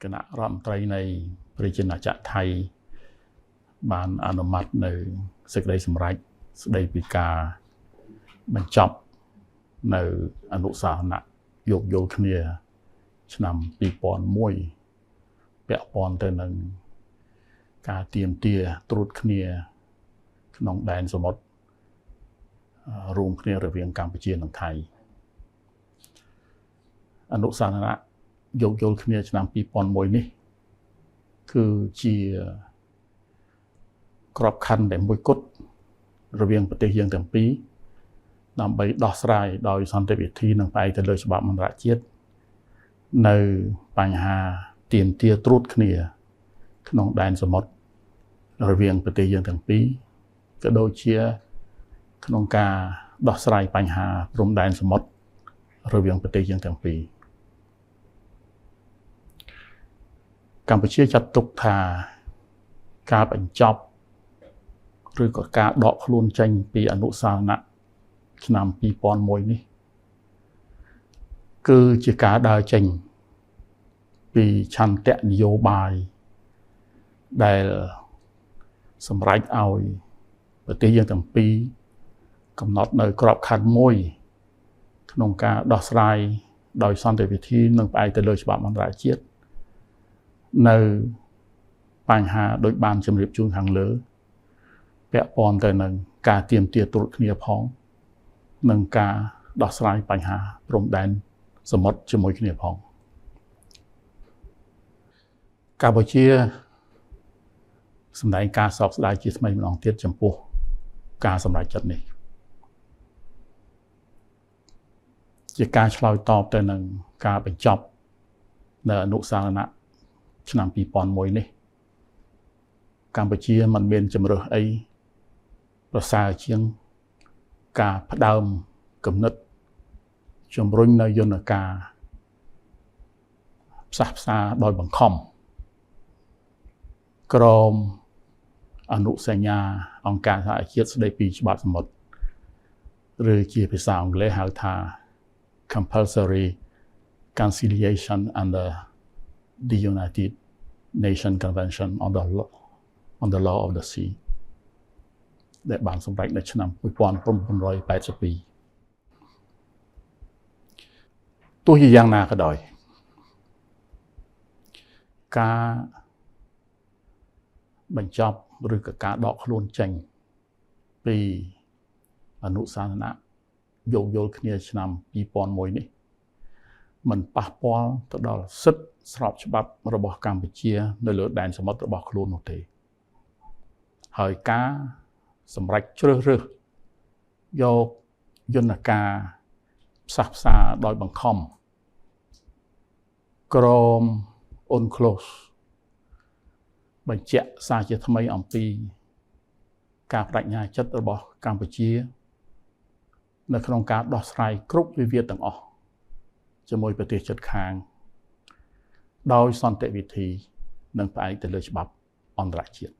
គណៈរដ្ឋមន្ត្រីនៃប្រជាណាចក្រថៃបានអនុម័តនៅសេចក្តីសម្រេចស្តីពីការបញ្ចប់នៅអនុស្សរណៈយោគយល់គ្នាឆ្នាំ2001ពាក់ព័ន្ធទៅនឹងការទាមទារត្រួតគ្នាក្នុងដែនសមុទ្ររួមគ្នារវាងកម្ពុជានិងថៃអនុស្សរណៈយោគយល់គ្នាឆ្នាំ2001នេះគឺជាក្របខ័ណ្ឌតែមួយគត់រវាងប្រទេសយើងទាំងពីរដើម្បីដោះស្រាយដោយសន្តិវិធីនិងផ្អែកទៅលើច្បាប់អន្តរជាតិនៅបញ្ហាទាមទារត្រួតគ្នាក្នុងដែនសមុទ្ររវាងប្រទេសយើងទាំងពីរក៏ដូចជាក្នុងការដោះស្រាយបញ្ហាព្រំដែនសមុទ្ររវាងប្រទេសយើងទាំងពីរកម្ពុជាចាត់ទុកថាការបញ្ចប់ឬក៏ការដកខ្លួនចេញពីអនុស្សរណៈឆ្នាំ2001នេះគឺជាការដើរចេញពីឆន្ទៈនយោបាយដែលសម្រេចឲ្យប្រទេសយើងទាំងពីរកំណត់នៅក្របខ័ណ្ឌមួយក្នុងការដោះស្រាយដោយសន្តិវិធីនិងផ្អែកទៅលើច្បាប់អន្តរជាតិនៅបញ្ហាដោយបានជម្រាបជូនខាងលើពាក់ព័ន្ធទៅនឹងការទាមទារត្រួតគ្នាផងនិងការដោះស្រាយបញ្ហាព្រំដែនសមុទ្រជាមួយគ្នាផងកម្ពុជាសម្ដែងការសោកស្ដាយជាថ្មីម្ដងទៀតចំពោះការសម្រេចចិត្តនេះជាការឆ្លើយតបទៅនឹងការបញ្ចប់នៅអនុស្សរណៈឆ្នាំ2001នេះកម្ពុជាមិនមានជម្រើសអីប្រសើរជាងការផ្ដើមគំនិតជំរុញនៅយន្តការផ្សះផ្សាដោយបង្ខំក្រមអនុសញ្ញាអង្គការសហជាតិស្តីពីច្បាប់សមុទ្រឬជាភាសាអង់គ្លេសហៅថា Compulsory Conciliation under the United Nations Convention on the Law of the Sea ដែលបានសម្រេចនៅឆ្នាំ1982ទោះជាយ៉ាងណាក៏ដោយការបញ្ចប់ឬក៏ការដកខ្លួនចេញពីអនុស្សរណៈយោគយល់គ្នាឆ្នាំ2001នេះมันប៉ះពាល់ទៅដល់សិទ្ធិស្របច្បាប់របស់កម្ពុជានៅលើដែនសមុទ្ររបស់ខ្លួននោះទេហើយការសម្រេចជ្រើសរើសយកយន្តការផ្សះផ្សាដោយបង្ខំក្រម UNCLOS បញ្ជាក់សារជាថ្មីអំពីការបដិញ្ញាចិត្តរបស់កម្ពុជានៅក្នុងការដោះស្រាយគ្រប់វិវាទទាំងអស់ជាមួយប្រទេសជិតខាងដោយសន្តិវិធីនិងផ្អែកទៅលើច្បាប់អន្តរជាតិ